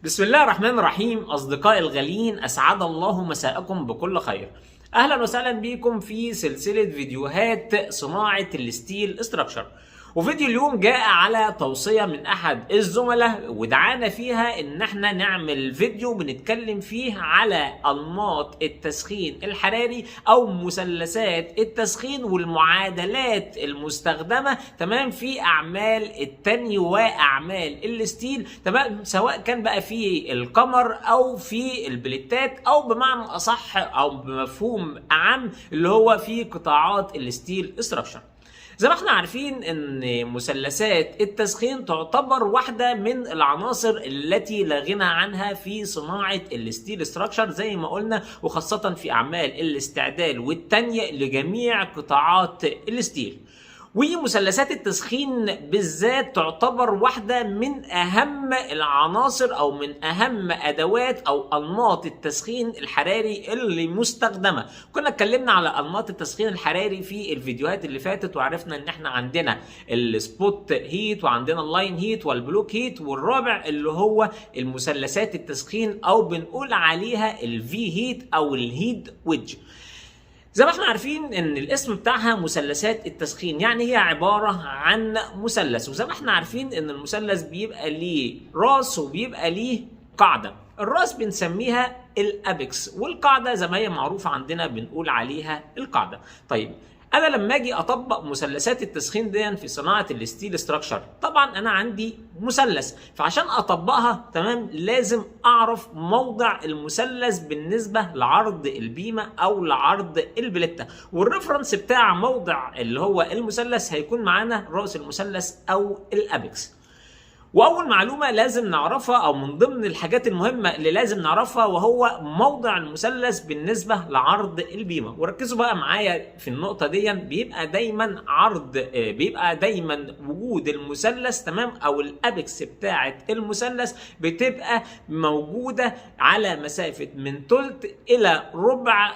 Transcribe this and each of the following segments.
بسم الله الرحمن الرحيم. أصدقائي الغاليين، أسعد الله مساءكم بكل خير. أهلا وسهلا بكم في سلسلة فيديوهات صناعة ال steel structure. وفيديو اليوم جاء على توصية من أحد الزملاء ودعانا فيها إن احنا نعمل فيديو بنتكلم فيه على أنماط التسخين الحراري أو مثلثات التسخين والمعادلات المستخدمة، تمام، في أعمال التني وأعمال ال steel، تمام، سواء كان بقى في الكمر أو في البليتات أو بمعنى أصح أو بمفهوم أعم اللي هو في قطاعات ال steel structure. زي ما احنا عارفين ان مثلثات التسخين تعتبر واحدة من العناصر التي لا غنى عنها في صناعة ال steel structure زي ما قلنا، وخاصة في اعمال الاستعدال والتني لجميع قطاعات ال steel. ومثلثات التسخين بالذات تعتبر واحدة من أهم العناصر أو من أهم أدوات أو أنماط التسخين الحراري اللي مستخدمة. كنا اتكلمنا على أنماط التسخين الحراري في الفيديوهات اللي فاتت، وعرفنا إن احنا عندنا ال spot heat وعندنا ال line heat وال block heat، والرابع اللي هو المثلثات التسخين أو بنقول عليها ال V heat أو ال heat wedge. زي ما احنا عارفين ان الاسم بتاعها مثلثات التسخين، يعني هي عبارة عن مثلث، وزي ما احنا عارفين ان المثلث بيبقى ليه راس وبيبقى ليه قاعدة. الراس بنسميها ال apex، والقاعدة زي ما هي معروفة عندنا بنقول عليها القاعدة. طيب انا لما اجي اطبق مثلثات التسخين دي في صناعة ال steel structure، طبعا انا عندي مثلث، فعشان اطبقها تمام لازم اعرف موضع المثلث بالنسبة لعرض البيمه او لعرض البليته، وال reference بتاع موضع اللي هو المثلث هيكون معانا راس المثلث او ال apex. واول معلومة لازم نعرفها او من ضمن الحاجات المهمة اللي لازم نعرفها وهو موضع المثلث بالنسبة لعرض البيمه. وركزوا بقى معايا في النقطة دي، بيبقى دايما عرض بيبقى دايما وجود المثلث، تمام، او ال apex بتاعه المثلث بتبقى موجودة على مسافة من تلت الى ربع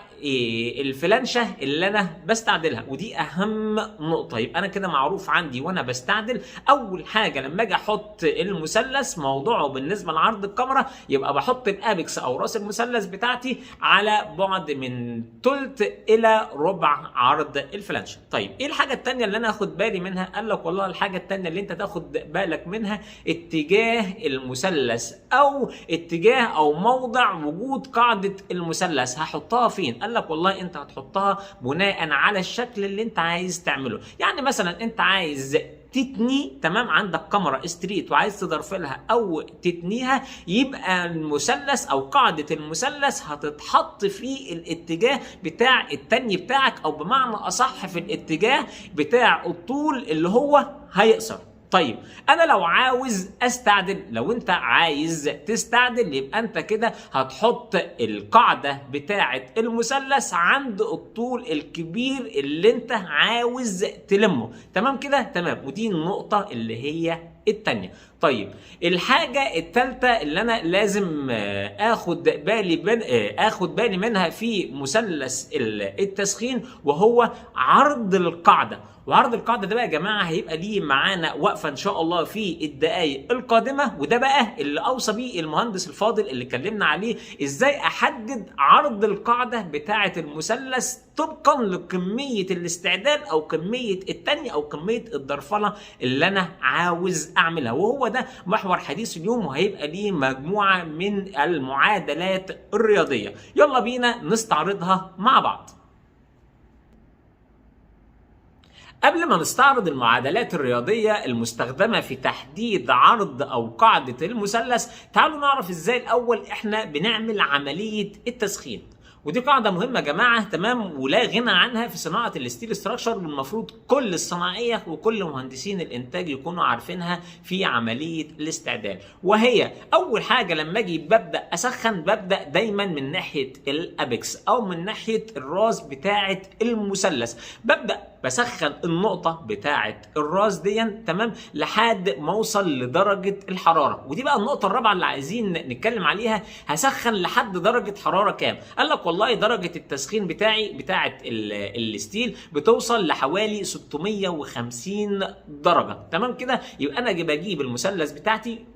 الفلانشه اللي انا بستعدلها، ودي اهم نقطة. يبقى انا كده معروف عندي وانا بستعدل، اول حاجة لما اجي احط المثلث موضوعه بالنسبة لعرض الكمره، يبقى بحط ال apex او راس المثلث بتاعتي على بعد من تلت الى ربع عرض الفلانشه. طيب ايه الحاجة الثانية اللي انا اخد بالي منها؟ قال لك والله الحاجة الثانية اللي انت تاخد بالك منها اتجاه المثلث او اتجاه او موضع وجود قاعدة المثلث. هحطها فين؟ قال لك والله انت هتحطها بناء على الشكل اللي انت عايز تعمله. يعني مثلا انت عايز تتني، تمام، عندك كمره straight وعايز تدرفلها او تتنيها، يبقى المثلث او قاعدة المثلث هتتحط في الاتجاه بتاع التني بتاعك، او بمعنى اصح في الاتجاه بتاع الطول اللي هو هيقصر. طيب انا لو عاوز استعدل، لو انت عايز تستعدل يبقى انت كده هتحط القاعدة بتاعه المثلث عند الطول الكبير اللي انت عاوز تلمه. تمام كده؟ تمام. ودي النقطة اللي هي التانية. طيب الحاجة التالتة اللي انا لازم اخد بالي منها في مثلث التسخين وهو عرض القاعدة. وعرض القاعدة ده بقى يا جماعة هيبقى ليه معانا وقفة ان شاء الله في الدقايق القادمة، وده بقى اللي اوصى بيه المهندس الفاضل اللي اتكلمنا عليه، ازاي احدد عرض القاعدة بتاعة المثلث طبقا لكمية الاستعدال او كمية التني او كمية الدرفلة اللي انا عاوز اعملها. وهو ده محور حديث اليوم، وهيبقى ليه مجموعة من المعادلات الرياضية. يلا بينا نستعرضها مع بعض. قبل ما نستعرض المعادلات الرياضية المستخدمة في تحديد عرض أو قاعدة المثلث، تعالوا نعرف إزاي الأول إحنا بنعمل عملية التسخين. ودي قاعدة مهمة يا جماعة، تمام، ولا غنى عنها في صناعة ال steel structure، والمفروض كل الصناعية وكل مهندسين الإنتاج يكونوا عارفينها في عملية الاستعدال. وهي أول حاجة لما أجي ببدأ أسخن، ببدأ دايما من ناحية ال apex أو من ناحية الراس بتاعة المثلث. ببدأ بسخن النقطة بتاعة الراس دي، تمام، لحد ما اوصل لدرجة الحرارة. ودي بقى النقطة الرابعة اللي عايزين نتكلم عليها، هسخن لحد درجة حرارة كام؟ قال لك والله والله درجه التسخين بتاعي بتاعه ال steel بتوصل لحوالي 650 درجه. تمام كده؟ يبقى انا بجيب المثلث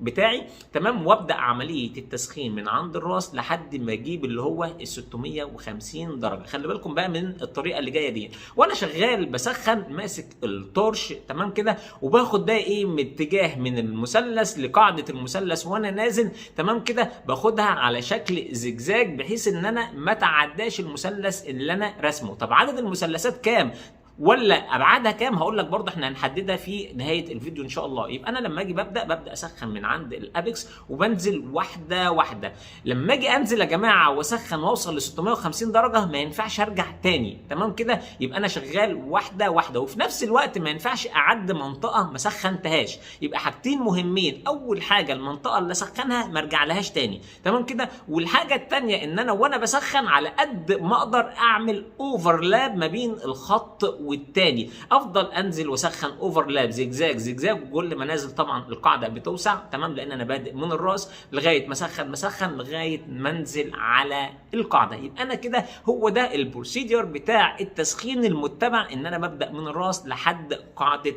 بتاعي، تمام، وابدا عملية التسخين من عند الراس لحد ما اجيب اللي هو ال 650 درجه. خلي بالكم بقى من الطريقة اللي جاية دي، وانا شغال بسخن ماسك ال torch، تمام كده، وباخد بقى ايه من اتجاه من المثلث لقاعدة المثلث وانا نازل، تمام كده، باخدها على شكل زجزاج بحيث ان انا ما تعداش المثلث اللي انا رسمه. طب عدد المثلثات كام ولا ابعادها كام؟ هقول لك برضه احنا هنحددها في نهاية الفيديو ان شاء الله. يبقى انا لما اجي ببدا اسخن من عند ال apex وبنزل واحدة واحدة. لما اجي انزل يا جماعة واسخن واوصل ل 650 درجه ما ينفعش ارجع تاني، تمام كده؟ يبقى انا شغال واحدة واحدة، وفي نفس الوقت ما ينفعش اعد منطقة ما سخنتهاش. يبقى حاجتين مهمين، اول حاجة المنطقة اللي اسخنها ما ارجع لهاش تاني، تمام كده، والحاجة الثانية ان انا وانا بسخن على قد ما اقدر اعمل overlap ما بين الخط والتاني، افضل انزل واسخن overlap zigzag zigzag، وكل ما نازل طبعا القاعدة بتوسع، تمام، لان انا بادئ من الراس لغاية ما اسخن مسخن لغاية ما انزل على القاعدة. يبقى انا كده هو ده ال procedure بتاع التسخين المتبع، ان انا ببدا من الراس لحد قاعدة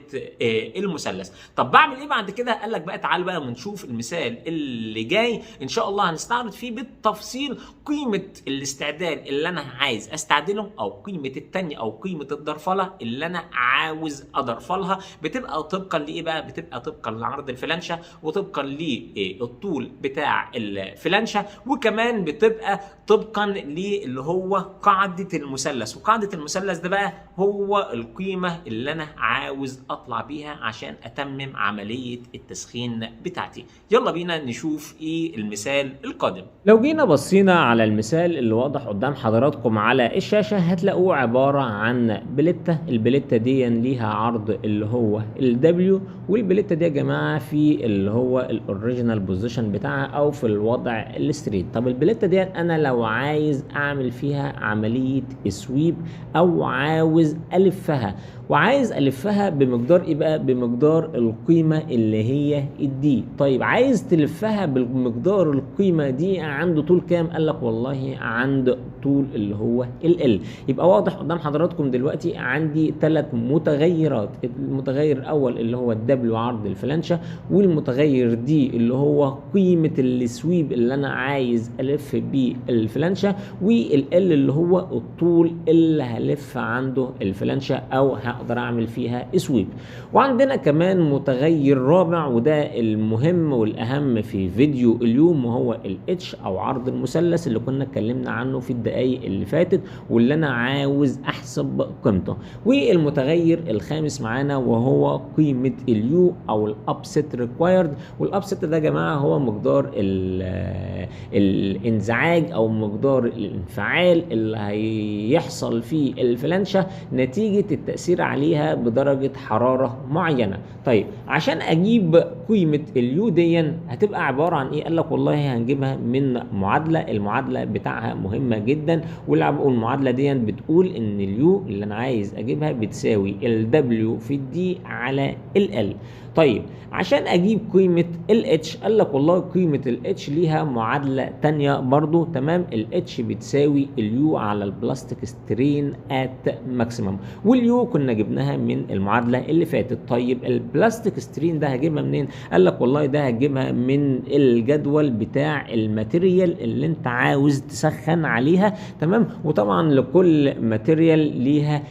المثلث. طب بعمل ايه بعد كده؟ قال لك بقى تعال بقى ونشوف المثال اللي جاي ان شاء الله هنستعرض فيه بالتفصيل قيمة الاستعدال اللي انا عايز استعدله، او قيمة التانية، او قيمة الدرفله اللي انا عاوز ادرفلها، بتبقى طبقا لايه بقى؟ بتبقى طبقا لعرض الفلانشه، وطبقا للطول بتاع الفلانشه، وكمان بتبقى طبقا للي هو قاعدة المثلث. وقاعدة المثلث ده بقى هو القيمة اللي انا عاوز اطلع بيها عشان اتمم عملية التسخين بتاعتي. يلا بينا نشوف ايه المثال القادم. لو جينا بصينا على المثال اللي واضح قدام حضراتكم على الشاشة هتلاقوه عبارة عن بلته. البلته دي ليها عرض اللي هو ال W، والبلته دي يا جماعة في اللي هو ال original position بتاعها او في الوضع ال straight. طب البلته دي انا لو عايز اعمل فيها عملية sweep او عاوز الفها، وعايز الفها بمقدار ايه بقى؟ بمقدار القيمة اللي هي ال D. طيب عايز تلفها بمقدار القيمة دي عند طول كام؟ قال لك والله عند طول اللي هو ال L. يبقى واضح قدام حضراتكم دلوقتي عندي 3 متغيرات، المتغير الاول اللي هو ال W عرض الفلانشه، والمتغير D اللي هو قيمة ال sweep اللي انا عايز الف بيه الفلانشه، وال L اللي هو الطول اللي هلف عنده الفلانشه او هقدر اعمل فيها sweep. وعندنا كمان متغير رابع وده المهم والاهم في فيديو اليوم، وهو ال H او عرض المثلث اللي كنا اتكلمنا عنه في الدقايق اللي فاتت واللي انا عاوز احسب قيمته. والمتغير الخامس معانا وهو قيمة ال U او ال upset required. وال upset ده يا جماعة هو مقدار الانزعاج او مقدار الانفعال اللي هيحصل في الفلانشه نتيجة التاثير عليها بدرجة حرارة معينة. طيب عشان اجيب قيمة ال U دي هتبقى عبارة عن ايه؟ قال لك والله هنجيبها من معادلة، المعادلة بتاعها مهمة جدا، والمعادله دي بتقول ان ال U اللي انا عايز اجيبها بتساوي ال W في ال D على ال L. طيب عشان اجيب قيمة ال H قال لك والله قيمة ال H ليها معادلة تانية برضو، تمام، ال H بتساوي ال U على ال plastic strain at maximum، وال U كنا جبناها من المعادلة اللي فاتت. طيب ال plastic strain ده هجيبها منين؟ قال لك والله ده هتجيبها من الجدول بتاع ال material اللي انت عاوز تسخن عليها، تمام، وطبعا لكل material ليها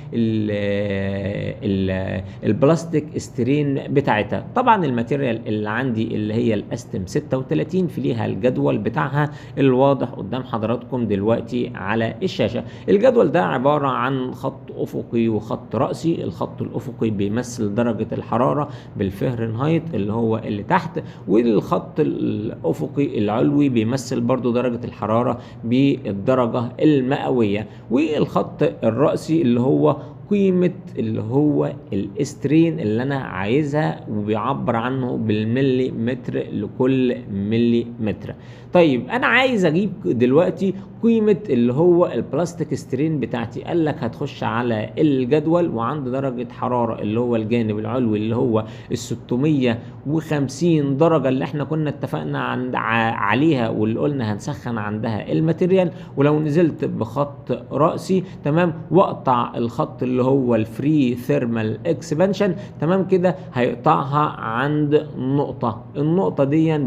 ال plastic strain بتاعتها. طبعا ال material اللي عندي اللي هي ال ASTM 36 في ليها الجدول بتاعها الواضح قدام حضراتكم دلوقتي على الشاشة. الجدول ده عبارة عن خط افقي وخط رأسي. الخط الافقي بيمثل درجة الحرارة بالفهرنهايت اللي هو اللي تحت، والخط الافقي العلوي بيمثل برضو درجة الحرارة بالدرجة المئوية، والخط الرأسي اللي هو قيمة اللي هو ال strain اللي انا عايزها، وبيعبر عنه بالملي متر لكل ملي متر. طيب انا عايز اجيب دلوقتي قيمة اللي هو ال plastic strain بتاعتي. قال لك هتخش على الجدول وعند درجة حرارة اللي هو الجانب العلوي اللي هو ال 650 درجة اللي احنا كنا اتفقنا عند عليها واللي قلنا هنسخن عندها ال material، ولو نزلت بخط رأسي تمام واقطع الخط اللي هو ال free thermal expansion تمام كده، هيقطعها عند نقطة. النقطة دي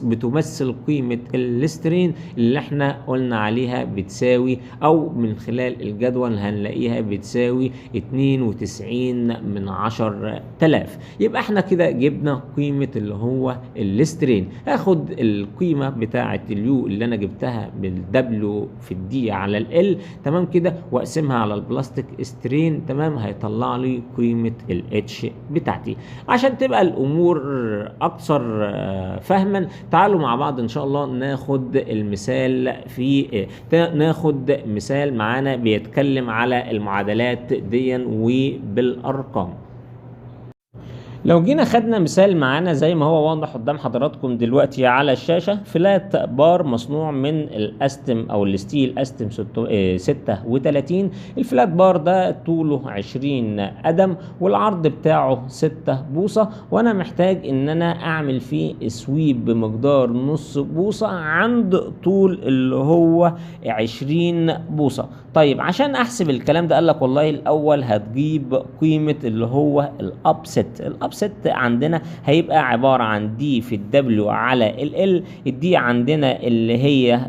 بتمثل قيمة ال strain اللي احنا قلنا عليها بتساوي، او من خلال الجدول هنلاقيها بتساوي 92 من 10,000. يبقى احنا كده جبنا قيمة اللي هو ال strain. هاخد القيمة بتاعة ال U اللي انا جبتها بال W في ال D على L تمام كده، واقسمها على ال plastic strain تمام، هيطلع لي قيمة ال H بتاعتي. عشان تبقى الامور اكثر فهما تعالوا مع بعض ان شاء الله ناخد المثال في ناخد مثال معانا بيتكلم على المعادلات دي وبالارقام. لو جينا خدنا مثال معانا زي ما هو واضح قدام حضراتكم دلوقتي على الشاشة، flat bar مصنوع من ال ASTM او ال steel ASTM 36. ال flat bar ده طوله 20 قدم والعرض بتاعه 6 بوصة، وانا محتاج ان انا اعمل فيه sweep بمقدار نص بوصة عند طول اللي هو 20 بوصة. طيب عشان احسب الكلام ده قال لك والله الاول هتجيب قيمة اللي هو ال upset. ال upset عندنا هيبقى عبارة عن D في ال W على L. ال D عندنا اللي هي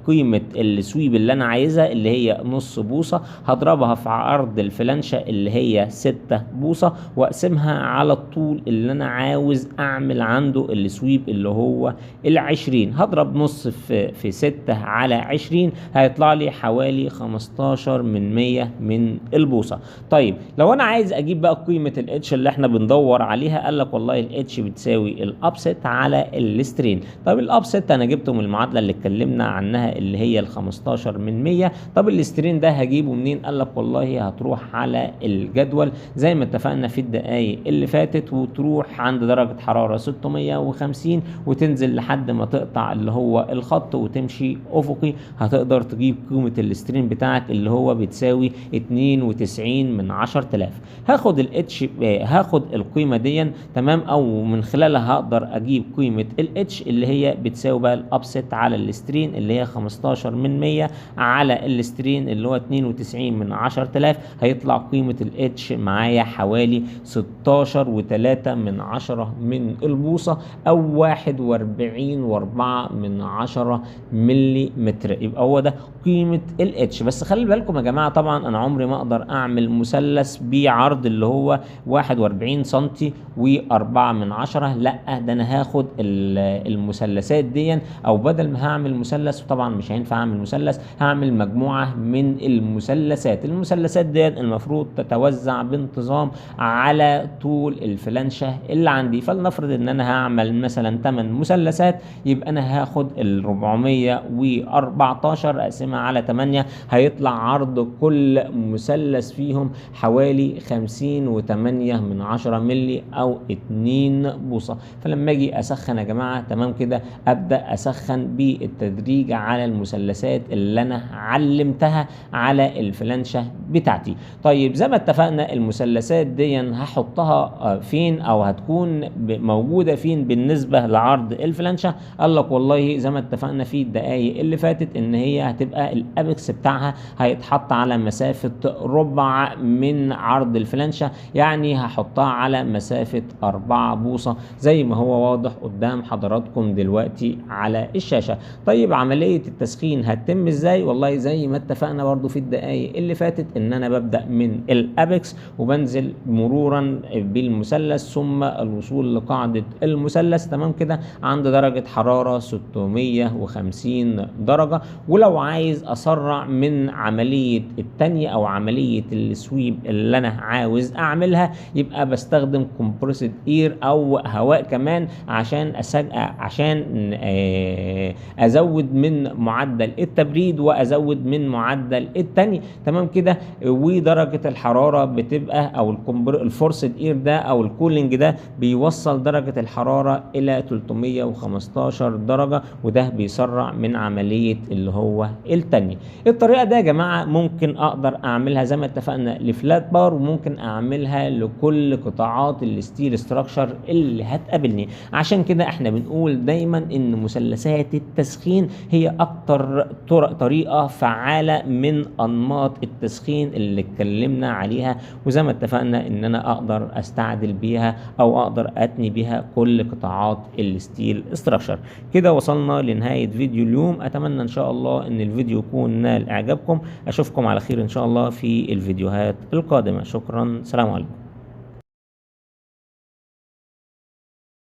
قيمة ال sweep اللي انا عايزها اللي هي نص بوصة، هضربها في عرض الفلانشة اللي هي 6 بوصة واقسمها على الطول اللي انا عاوز اعمل عنده ال sweep اللي هو 20. هضرب نص في 6 على 20 هيطلع لي حوالي 15 من 100 من البوصة. طيب لو انا عايز اجيب بقى قيمة ال H اللي احنا بندور عليها، قال لك والله ال H بتساوي ال upset على ال strain. طب ال upset انا جبته من المعادلة اللي اتكلمنا عنها اللي هي ال 15 من 100. طب ال strain ده هجيبه منين؟ قال لك والله هتروح على الجدول زي ما اتفقنا في الدقايق اللي فاتت، وتروح عند درجه حرارة 650 وتنزل لحد ما تقطع اللي هو الخط وتمشي افقي، هتقدر تجيب قيمة ال strain بتاعك اللي هو بتساوي 92 من 10,000. هاخد ال H، هاخد القيمة دي تمام، او من خلالها هقدر اجيب قيمة ال H اللي هي بتساوي بقى ال upset على ال strain اللي هي 15 من 100 على ال strain اللي هو 92 من 10,000، هيطلع قيمة ال H معايا حوالي 16.3 من 10 من البوصه، او 41.4 من 10 ملي متر. يبقى هو ده قيمة ال H. بس خلي بالكم يا جماعة، طبعا انا عمري ما اقدر اعمل مثلث بعرض اللي هو 41 سنتي و4 من 10، لا ده انا هاخد المثلثات دي، او بدل ما هعمل مثلث، وطبعا مش هينفع اعمل مثلث، هعمل مجموعة من المثلثات. المثلثات دي المفروض تتوزع بانتظام على طول الفلانشة اللي عندي. فلنفرض ان انا هعمل مثلا 8 مثلثات، يبقى انا هاخد ال 414 اقسمها على 8، هيطلع عرض كل مثلث فيهم حوالي 50.8 من 10 ملي او 2 بوصة. فلما اجي اسخن يا جماعة تمام كده، ابدأ اسخن بالتدريج على المثلثات اللي انا علمتها على الفلانشة بتاعتي. طيب زي ما اتفقنا المثلثات دي هحطها فين او هتكون موجودة فين بالنسبة لعرض الفلانشة؟ قال لك والله زي ما اتفقنا في الدقايق اللي فاتت ان هي هتبقى ال apex بتاعها هيتحط على مسافة ربع من عرض الفلانشة، يعني هحطها على مسافة 4 بوصة زي ما هو واضح قدام حضراتكم دلوقتي على الشاشة. طيب عملية التسخين هتتم ازاي؟ والله زي ما اتفقنا برضو في الدقايق اللي فاتت ان انا ببدأ من ال apex وبنزل مرورا بالمثلث ثم الوصول لقاعدة المثلث تمام كده عند درجة حرارة 650 درجة. ولو عايز اسرع بيسرع من عملية التنية او عملية ال sweep اللي انا عاوز اعملها. يبقى بستخدم compressed air او هواء كمان عشان ازود من معدل التبريد وازود من معدل التني. تمام كده. ودرجة الحرارة بتبقى او ال forced air ده او ال cooling ده بيوصل درجة الحرارة الى 315 درجة، وده بيسرع من عملية اللي هو التني. الطريقة ده يا جماعة ممكن اقدر اعملها زي ما اتفقنا ل flat bar، وممكن اعملها لكل قطاعات ال steel structure اللي هتقابلني. عشان كده احنا بنقول دايما ان مثلثات التسخين هي اكتر طريقة فعالة من انماط التسخين اللي اتكلمنا عليها، وزي ما اتفقنا ان انا اقدر استعدل بيها او اقدر اتني بيها كل قطاعات ال steel structure. كده وصلنا لنهاية فيديو اليوم. اتمنى ان شاء الله ان الفيديو يكون نال اعجابكم. اشوفكم على خير ان شاء الله في الفيديوهات القادمة. شكرا، سلام عليكم.